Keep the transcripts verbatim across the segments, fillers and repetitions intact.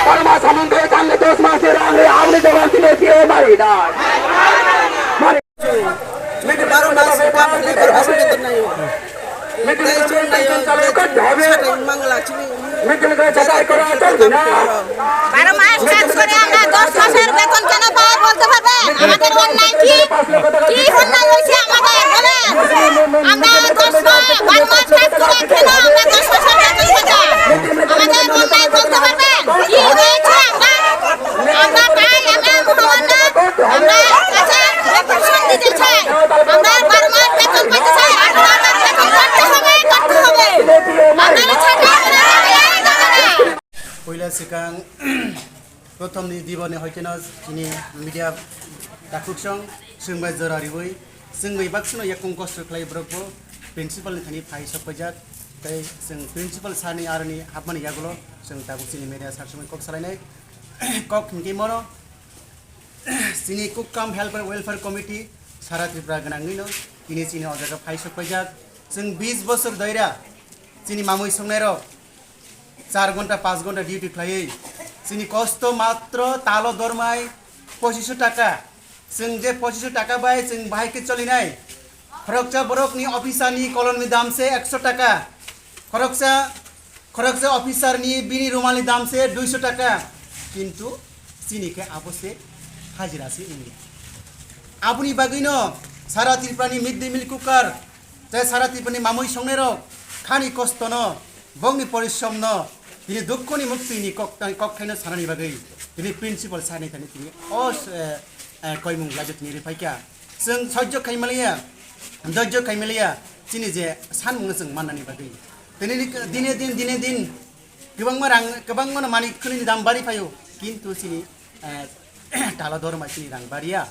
বারো মাস আমন্ত্রণ থাকলে দশ মাসের আগে আপনি জবাব দিলে দিয়ে বাড়ি নয়। বারো মাস কাম করে বারো মাস বেতন নাই। মিছিল করে টেনশন চালু করতে হবে। মিছিল করে যাচাই করা চলবে না। বারো মাস কাজ করে আমরা দশ মাসের বেতন কেন পাই বলতে পারবেন? আমাদের অন্যায় কি? কি অন্যায় হয়েছে আমাদের? বলেন। আমরা দশ মাস, বারো মাস কাজ করে কেন আমরা দশ মাসের বেতন পাই না? আমাদের অন্যায় বলতে পারবেন? কি হয়েছে আমরা, আমরা পাই আমরা ভগবান না, আমরা কাছে রেকর্ড দিতে চাই। আমরা বারো মাস বেতন পেতে চাই, আঠারো হাজার বেতন করতে হবে, করতে হবে। আমরা ছাত্র পয়la swkang, prothom ni diboni hoikeno chini media takhuk song, chwng bai jora riwi, chwng bai baksa no yakung kosto khlai borok bo principal ni thani phai sok paijak, tei chwng principal sir ni aroni hapmani yagulo chwng tabuk chini media sar songwi kok salainai, kok hinkhe mono, chini Kukkam Health and Welfare Committee sara Tripura gwnangwino tini chini o jaga phai sok paijak. Chwng bis bosor doira chini mamui songnairok char ghonta, panch ghonta duty khlaiwi chini kosto matro talo dormai pochisho taka. Chwng je pochisho taka bai chwng bahai khe cholinai. Khoroksa borokni officer ni kolomni dam se ekso taka. Khoroksa, khoroksa officer ni bini rumal ni dam se duiso taka. Kintu chini khe abo se hajira se wngya. Aboni bagwino sara Tripura ni mid day meal cooker tei sara Tripura ni mamui songnairok khani kosto no, bongni porishrom no, tini dukho ni mukti ni kok, kokthaino sanani bagwi tini principal sir ni thani tini o, eh, eh, koimung laijak tini riphaikha. Chwng sojjo khaimaliya, dojjo khaimaliya, chini je sanmungno chwng mannani bagwi. Tini ni, dine din, dine din, kwbangma rang, kwbangma no manwi khwnini dam bari phaio, kintu chini, eh, talo dorma chini rang bariya.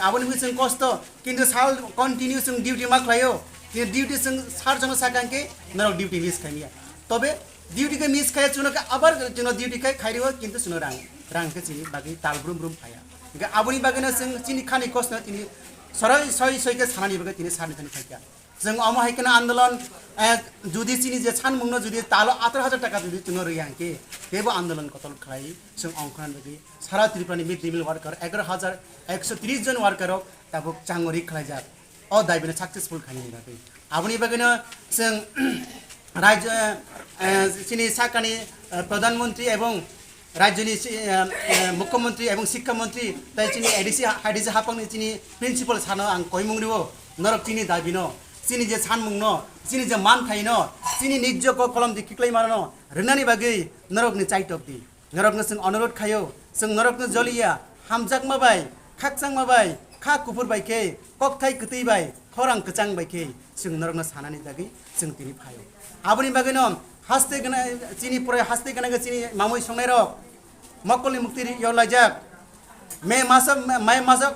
Aboni bagwi chwng kosto, kintu sal continue chwng duty ma khlaio, kintu duty chwng sar jono sakha hwnkhe norok duty miss khaimya. Tobe duty khe miss khaiya chwngno khe abar chwngno duty khai khairio, kintu chwngno rang, rang khe chini bagwi tal brum brum phaiya. Hingke aboni bagwino chwng chini khani kosno tini sorai soi soi khe sanani bagwi tini sani thani phaikha. Chwng omo hai kheno andolon, eh, judi chini je sanmungno judi talo atharo hajar taka judi chwngno rwya hwnkhe, teibo andolon kotor khlai chwng ongkhorna bagwi sara Tripura ni mid day meal worker egaroh hajar ekso tris jon worker rok tabuk changori khlaijak. O daibino successful khainani bagwi. Aboni bagwino chwng rajyo, eh, chini sakani, eh, Pradhan Mantri ebong rajyoni si-, eh, eh, Mukhyamantri ebong Sikkha Mantri tai chini A D C ha-, A D C haphangni chini principal sano ang koimung rio, norok chini dabino, chini je sanmungno, chini je manthaino, chini nijjo ko kolom di khiklai manano rwnani bagwi norokni chaitok di. Norokno chwng onurodh khaio, chwng norokno joliya, hamjakma bai, khakchangma bai, kha kuphur bai khe, kokthai kwtwi bai, khorang kwchang bai khe, chwng norokno sanani bagwi chwng tini phaio. Aboni bagwino haste gwnang, chini pore haste gwnang chini mamui songnairok, mokolni mukti ri-, yorlaijak, May masa, May masa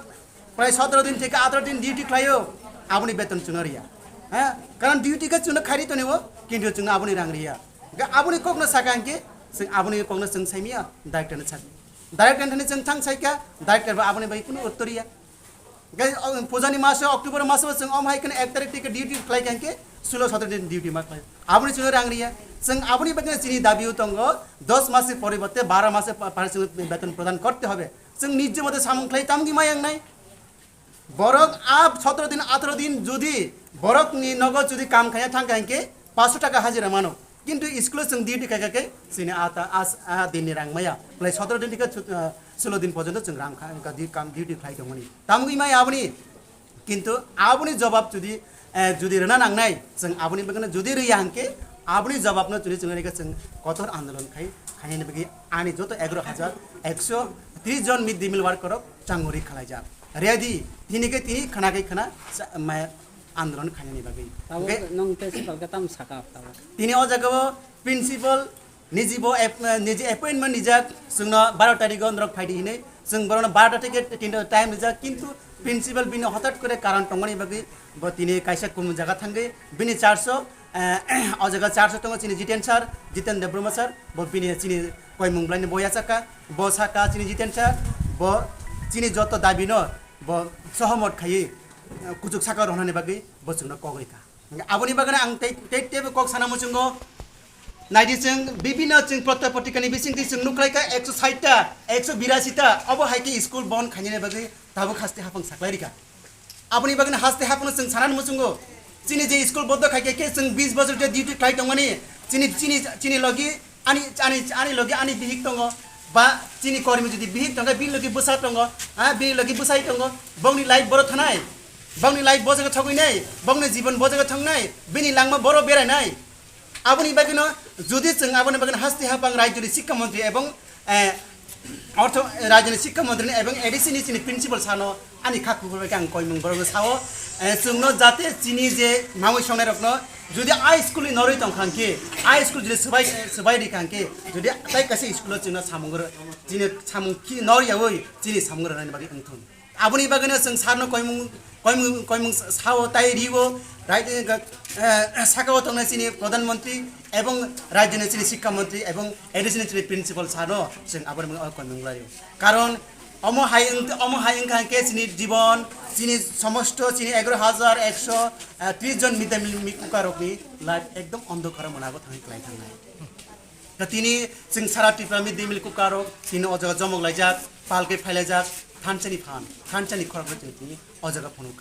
prai sotoro din theke atoro din duty khlaio, aboni beton chwngno riya. Ha? Karon duty khe chwngno khairi tonio, kintu chwngno aboni rang riya. Ga aboni kokno saka hwnkhe, chwng aboni kokno chwng saimia, director no sadi. Director thani chwng thang saikha, director ba aboni bai kunu uttor riya. Ga, o, pujani maso, October maso chwng om hai kheno ek tarik theke duty khlai kha hwnkhe, sulo sotoro din duty ma khlai. Aboni chwngno rang riya. Chwng aboni bagwi chini dabi tongo, dos mase poriborte baro mase pa-, pare chwngno beton prodan korte hobe. Chwng nijjo mote samung khlai tamgi mayang nai. Borok a sotoro din, atoro din judi borokni nogo judi kam khaiya thangkha hinkhe paanch sho taka hajira mano. Kintu school-o chwng duty khaikha khe chini a ta-, a, a dinni rang maya. Prai sotoro din theke chut-, ah, sulo din porjonto chwng rang kha, wngkha di kam duty khlai tongmani. Tamgwi maya aboni. Kintu aboni jobab judi, eh, judi rwna nangnai, chwng aboni bagwino judi rwya hinkhe aboni jobabno chwngwi chwngwi rwkhe chwng kotor andolon khai, khainani bagwi ani joto egaroh hajar ekso tris jon mid day meal worker rok changori khalaijak. Ready, tini khe tini, khwna khe khwna, sa-, ma-, andolon khainani bagwi. Tamo hwnkhe nwng tei sipal khe tamo saka tamo. Tini o jaga o principal niji bo ap-, niji appointment rijak, chwngno baro tarikh o norok phaidi hinwi, chwng borokno baro ta theke tinta time rijak, kintu principal bini hotat kore karon tongmani bagwi bo tini kaisa kumun jaga thangwi bini charge o, eh, o jaga charge o tongo chini Jiten sir, Jiten Debbarma sir, bo bini chini Koimung bwlaini bo yachakha, bo sakha chini Jiten sir, bo chini joto dabino bo sohomot khaiwi, eh, kuchuk saka rohnani bagwi bo chwngno kok rikha. Aboni bagwi ang tei, tei, teibo kok sana muchungo. Naidi chwng bibino chwng protto potrikani bisingtwi chwng nukhlaikha ekso sait ta, ekso birasi ta, obo hai khe school bon khainani bagwi tabuk haste hapang saklai rikha. Aboni bagwi haste hapang chwng sanani muchungo. Chini je school bondo khai khe, khe chwng bis bosor je duty khlai tongmani, chini, chini, chini logi ani, ani, ani logi ani bihik tongo, ba chini kormi jodi bihik tongo, bini logi bwsa tongo, ha, bini logi bwsai tongo, bongni life boro thanai, bongni life bo jaga thogwi nai, bongni jibon bo jaga thongnai, bini langma boro berainai. Aboni bagwino jodi chwng aboni bagwino haste hapang rajyoni sikha montri ebong, eh, ortho, rajyoni sikha montri ni ebong A D C ni chini principal sano ani kha kuphur bai ang koimung borok sao, eh, chwngno jate chini je mamui songnai rokno jodi a school ni norwi tong khang khe, a school jodi swbai, swbai ri khang khe, jodi tai kaisa school o chwngno samung ro, chini samung ki nor yawi chini samung rwnani bagwi wngthung. Aboni bagwino chwng sarno koimung, koimung, koimung sao tai rio, rai-, eh, sakao tongnai chini Pradhan Mantri ebong rajyoni chini Sikha Mantri ebong A D C ni chini Principal sarno chwng aboni bagwi koimung laio. Karon omo hai wng-, omo hai wngkha khe chini jibon, chini somosto, chini egaro hajar ekso, eh, tris jon mid day meal kukarokni life ekdom ondhokaro mwnago thangwi klai thangnai. Da tini chwng sara Tripura mid day meal kukarok tini o jaga jomok laijak, palke phailaijak, thanchani phan, thanchani khorokno chwng tini o jaga phunuk.